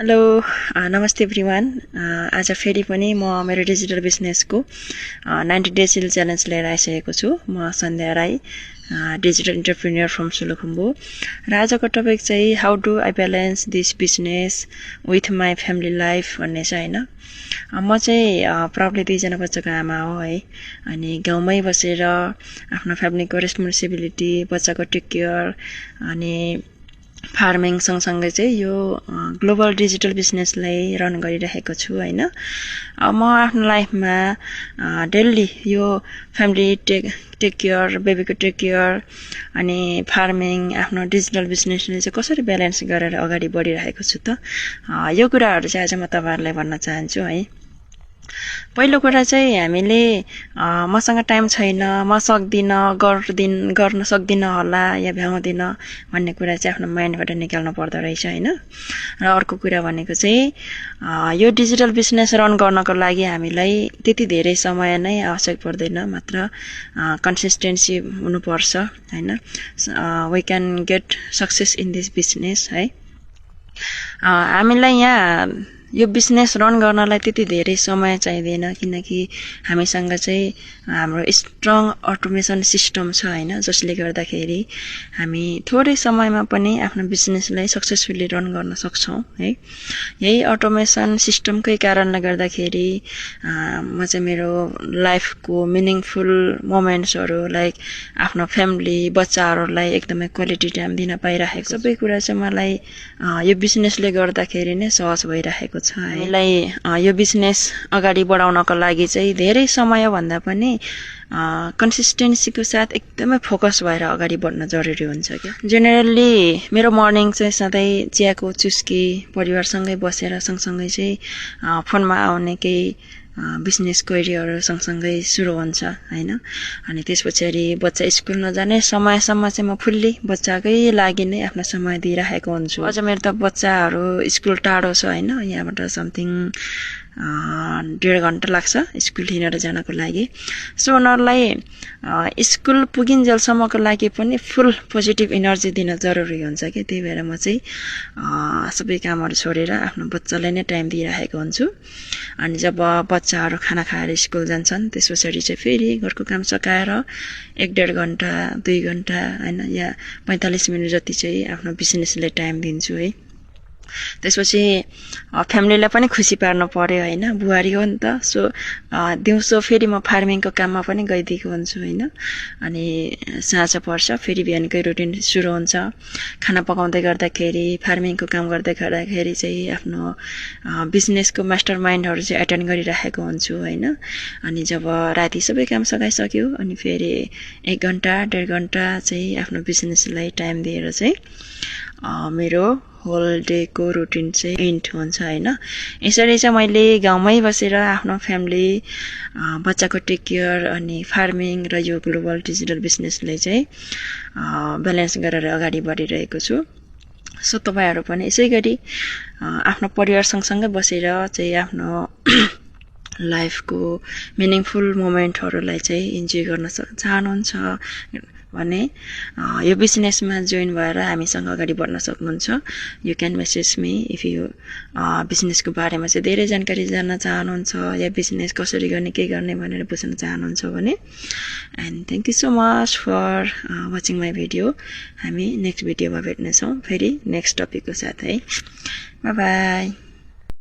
Hello नमस्ते everyone आज फेरि पनि म मेरो डिजिटल बिजनेसको 90 डेज सिल च्यालेन्ज लिएर आइसकेको छु। म Sandhya Rai digital entrepreneur from Solukhumbu र आजको टपिक चाहिँ how do I balance this business with my family life भन्ने छ हैन। म चाहिँ प्राउडली 2 जना बच्चाको आमा हो है। अनि गाउँमै बसेर आफ्नो फ्यामिलीको रेस्पोन्सिबिलिटी, बच्चाको टेक केयर अनि फार्मिङ सँगसँगै चाहिँ यो ग्लोबल डिजिटल बिजनेसलाई रन गरिरहेको छु हैन। म आफ्नो लाइफमा डेली यो फ्यामिली टेक केयर, बेबीको टेक केयर अनि फार्मिङ आफ्नो डिजिटल बिजनेसले चाहिँ कसरी ब्यालेन्स गरेर अगाडि बढिरहेको छु त यो कुराहरू चाहिँ आज म तपाईहरुलाई भन्न चाहन्छु है। पहिलो कुरा चाहिँ हामीले मसँग टाइम छैन, म सक्दिन, गर्न सक्दिन होला या भ्याउँदिन भन्ने कुरा चाहिँ आफ्नो माइन्डबाट निकाल्नु पर्दो रहेछ हैन। र अर्को कुरा भनेको चाहिँ यो डिजिटल बिजनेस रन गर्नको लागि हामीलाई त्यति धेरै समय नै आवश्यक पर्दैन, मात्र कन्सिस्टेन्सी हुनुपर्छ हैन। We can get success in this business है। हामीलाई यहाँ यो बिजनेस रन गर्नलाई त्यति धेरै समय चाहिँदैन, किनकि हामीसँग चाहिँ हाम्रो स्ट्रङ अटोमेसन सिस्टम छ हैन, जसले गर्दाखेरि हामी थोरै समयमा पनि आफ्नो बिजनेसलाई सक्सेसफुली रन गर्न सक्छौं है। यही अटोमेसन सिस्टमकै कारणले गर्दाखेरि म चाहिँ मेरो लाइफको मिनिङफुल मोमेन्ट्सहरु लाइक आफ्नो फ्यामिली, बच्चाहरुलाई एकदमै क्वालिटी टाइम दिन पाइरहेको सबै कुरा चाहिँ मलाई यो बिजनेसले गर्दाखेरि नै सहज भइरहेको छ। हामीलाई यो बिजनेस अगाडि बढाउनको लागि चाहिँ धेरै समय भन्दा पनि कन्सिस्टेन्सीको साथ एकदमै फोकस भएर अगाडि बढ्न जरुरी हुन्छ के। जेनरली मेरो मर्निङ चाहिँ सधैँ चियाको चुस्की परिवारसँगै बसेर सँगसँगै चाहिँ फोनमा आउने केही बिजनेस क्वेरीहरु सँगसँगै सुरु हुन्छ हैन। अनि त्यसपछि बच्चा स्कुल नजाने समयसम्म चाहिँ म फुल्ली बच्चाकै लागि नै आफ्नो समय दिइरहेको हुन्छु। अझ मेरो त बच्चाहरु स्कुल टाढो छ हैन, यहाँबाट समथिङ 1.5 घण्टा लाग्छ स्कुल हिँडेर जानको लागि। सो उनीहरुलाई स्कुल पुगिन्जेलसम्मको लागि पनि फुल पोजिटिभ एनर्जी दिन जरुरी हुन्छ के। त्यही भएर म चाहिँ सबै कामहरु छोडेर आफ्नो बच्चालाई नै टाइम दिइरहेको हुन्छु। अनि जब बच्चाहरु खाना खाएर स्कुल जान्छन् त्यसपछि चाहिँ फेरि घरको काम सकाएर 1.5 घण्टा 2 घण्टा हैन या 45 मिनेट जति चाहिँ आफ्नो बिजनेसले टाइम दिन्छु है। त्यसपछि फ्यामिलीलाई पनि खुसी पार्नु पर्यो हैन, बुहारी हो नि त। सो दिउँसो फेरि म फार्मिङको काममा पनि गइदिएको हुन्छु हैन। अनि साँझ पर्छ फेरि बिहानकै रुटिन सुरु हुन्छ। खाना पकाउँदै गर्दाखेरि, फार्मिङको काम गर्दै गर्दाखेरि चाहिँ आफ्नो बिजनेसको मास्टर माइन्डहरु चाहिँ एटेन्ड गरिरहेको हुन्छु हैन। अनि जब राति सबै काम सकाइसक्यो अनि फेरि 1 घण्टा 1.5 घण्टा चाहिँ आफ्नो बिजनेसलाई टाइम दिएर चाहिँ मेरो होल डे को रुटिन चाहिँ एन्ड हुन्छ हैन। यसरी चाहिँ मैले गाउँमै बसेर आफ्नो फ्यामिली, बच्चाको टेक केयर अनि फार्मिङ र यो ग्लोबल डिजिटल बिजनेसले चाहिँ ब्यालेन्स गरेर अगाडि बढिरहेको छु। सो तपाईहरु पनि यसै गरी आफ्नो परिवार सँगसँगै बसेर चाहिँ आफ्नो लाइफको मिनिङफुल मोमेन्टहरुलाई चाहिँ इन्जोय गर्न चाहनुहुन्छ भने यो बिजनेसमा जोइन भएर हामीसँग अगाडि बढ्न सक्नुहुन्छ। You can message me if you बिजनेसको बारेमा चाहिँ धेरै जानकारी जान्न चाहनुहुन्छ या बिजनेस कसरी गर्ने के गर्ने भनेर बुझ्न चाहनुहुन्छ भने। And thank you so much for watching my video. हामी नेक्स्ट भिडियोमा भेट्ने छौं फेरि नेक्स्ट टपिकको साथ है। Bye by.